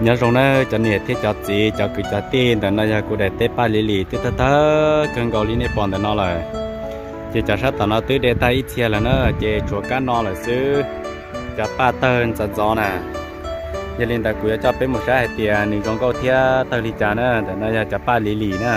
Nyob zoo na cov niam thiab cov txiv, cov kwv cov tij, ntawm no yog kuv daim teb Paj Lis Lis twb tawg tawg kawg nkaus li nej pom ntawm no lawm. Ces cov sab tom no twb de tag ib txhia lawm na, ces tshuav kab no lawm xwb. Cov paj tawg ntxov ntxov na. Yog li ntawd kuv yuav coj peb mus saib hais tias nws zoo nkauj thiab tawg li cas na. Ntawm no yog cov Paj Lis Lis na.